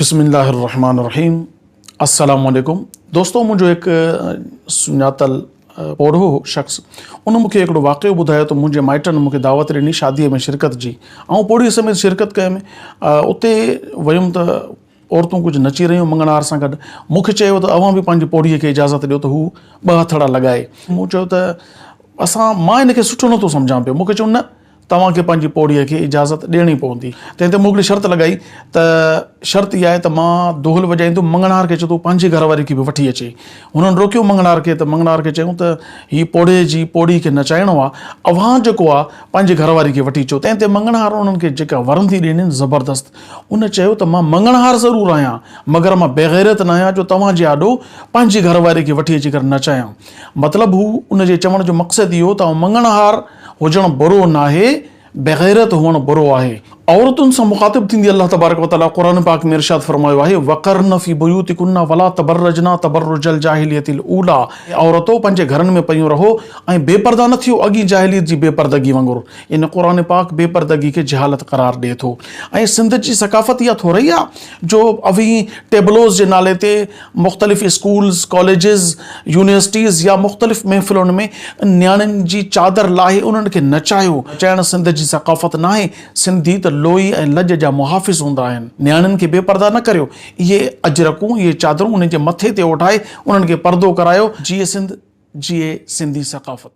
بسم الله الرحمن الرحيم السلام عليڪم دوستو منهنجو هڪ سڃاتل پوڙهو شخص ان مون کي هڪڙو واقعو ٻڌايو ته منهنجي مائٽن مون کي دعوت ڏني شاديء ۾ شرڪت جي آئون پوڙهي سميت شرڪت ڪيم اتي ويم ته عورتون ڪجهه نچي رهيون مڱڻهار سان گڏ مون کي چيو ته اوهان به پنهنجي پوڙهي کي اجازت ڏيو ته هو ٻه هٿڙا لڳائي مون چيو ته اسان مان هن کي سٺو نٿو سمجهان پيو مون کي چيو نه توهان کي پنهنجي پوڙهيء کي اجازت ڏيڻي پوندي. تنهن تي مون هڪڙي شرط لڳائي ته شرط اها آهي ته مان دهل وڄائيندم، مڱڻهار کي چئو ته هو پنهنجي گهر واري کي به وٺي اچي. هنن روڪيو مڱڻهار کي ته مڱڻهار کي چيائون ته هي پوڙهي جي پوڙهي کي نچائڻو آهي، اوهان جيڪو آهي پنهنجي گهر واري کي وٺي اچو. تنهن تي مڱڻهار انهن کي جيڪا ورندي ڏني زبردست. ان چيو ته مان مڱڻهار ضرور آهيان، مگر مان بيغيرت ناهيان جو توهان جي آڏو پنهنجي گهر واري کي وٺي اچي ڪري نچايان. مطلب هو ان جي چوڻ جو مقصد اهو ته آئون مڱڻهار هجڻ برو ناهي، بيغيرت هئڻ برو آهي. عورتن سان مخاطب ٿيندي الله تبارڪ و تعاليٰ قرآن پاڪ ۾ ارشاد فرمايو آهي، وقرن في بيوتڪن ولا تبرجن تبرج الجاهلية الاوليٰ اي عورتو! پنهنجي گهرن ۾ پيون رهو ۽ بي پرده نه ٿيو اڳين جاهليت جي بي پردگي وانگر. يعني قرآن پاڪ بي پردگي کي جهالت قرار ڏئي ٿو ۽ سنڌ جي ثقافت اها ٿورئي آهي جو اوهين ٽيبلوز جي نالي تي مختلف اسڪولز، ڪاليجز، يونيورسٽيز يا مختلف محفلن ۾ نياڻين جي چادر لاهي انهن کي نچايو. نچائڻ سنڌ جي ثقافت ناهي، سنڌي ته لوئي ۽ لڄ جا محافظ هوندا آهن. نياڻين کي بي پرده نه ڪريو، اهي اجرڪون، اهي چادرون انهن جي مٿي تي اوڍائي انهن کي پردو ڪرايو. جيئي سنڌ، جيئي سنڌي ثقافت.